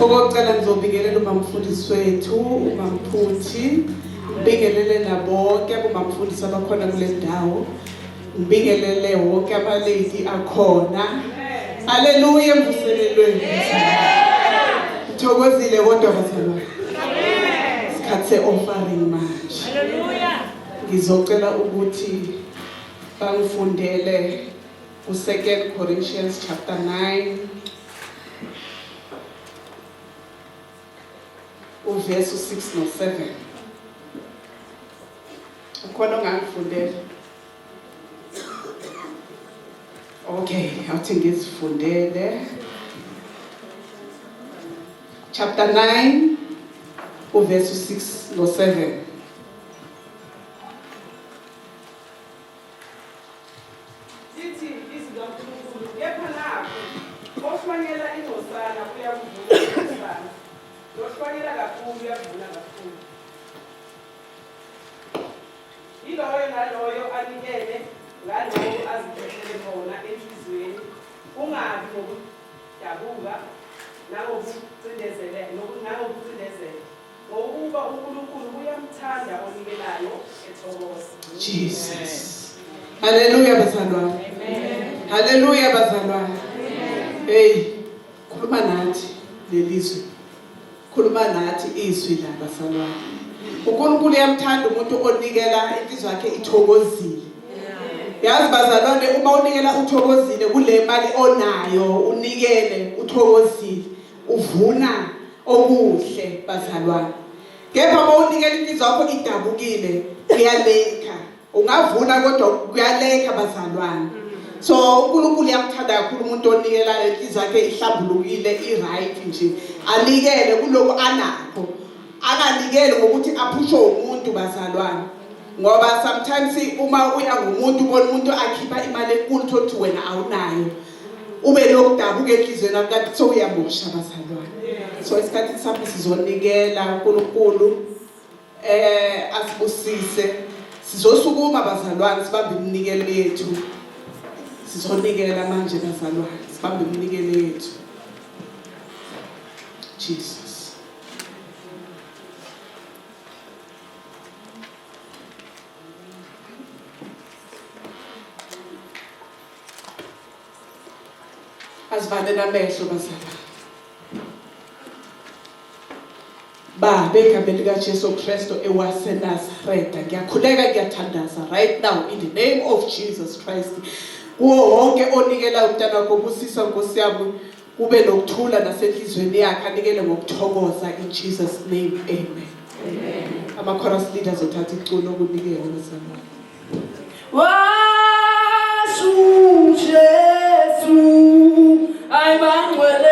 Okokucela ngizobingelela umamfundisi wethu, uMamphuthi. Ngibingelele nabonke abomamfundisi abakhona kule ndawo. Ngibingelele wonke amalady akhona. Haleluya emvuselelweni. Ngithokozile kodwa bazalwane. Isikhathi se-offering manje. Hallelujah. Ngizocela ukuthi bangifundele ku-2 Corinthians chapter 9 uverse 6 no-7. Ukhona ongangifundela? Okay, awuthi ngizifundele. Chapter 9 uverse 6 no-7. Lithi izwi likaNkulunkulu, kepha nakhu, ohlwanyela ingcosana uyakuvuna ingcosana, nohlwanyela kakhulu uyakuvuna kakhulu. Yiloyo naloyo anikele ngalokho azikhethele khona enhliziyweni, kungabi ngokudabuka nangokucindezela, ngokuba uNkulunkulu uyamthanda onikelayo ethokoza. Jesus. Haleluya bazalwane. Haleluya bazalwane. Hey, khuluma nathi lelizwi. Khuluma nathi izwi la bazalwane. uNkulunkulu uyamthanda umuntu onikela inhliziyo yakhe ithokozile. Yazi bazalwane uma unikela uthokozile kule mali onayo unikele uthokozile uvuna okuhle bazalwane. Kepha uma unikela inhliziyo yakho idabukile uyalekha. Ungavuna kodwa kuyalekha bazalwane. So uNkulunkulu uyamthanda kakhulu umuntu onikelayo inhliziyo yakhe ihlambulukile i-right nje. Anikele kuloko anakho. Anganikeli ngokuthi aphushwe umuntu bazalwane. Ngoba sometimes uma uya ngomuntu ubona umuntu akhipha imali enkulu thola ukuthi wena awunayo. Ube nokudabuka enhliziyweni yakho kanti sewuyamosha bazalwane. So isikhathi sami sizonikela uNkulunkulu asibusise. Sizosukuma bazalwane sibambe iminikelo yethu. Sizonikela manje bazalwane sibambe iminikelo yethu. Jesus. Asivale amehlo bazalwane. Baba egameni likaJesu Kristu ewaseNazaretha ngiyakhuleka ngiyathandaza right now in the name of Jesus Christ kuwo wonke onikela umntana wakho busisa Nkosi yami kube nokuthula nasenhlizweni yakhe anikele ngokuthokoza in Jesus name amen. Amen. Ama chorus leaders othatha iculo okunikela bazalwane. Washu Jesu ayibangcwele.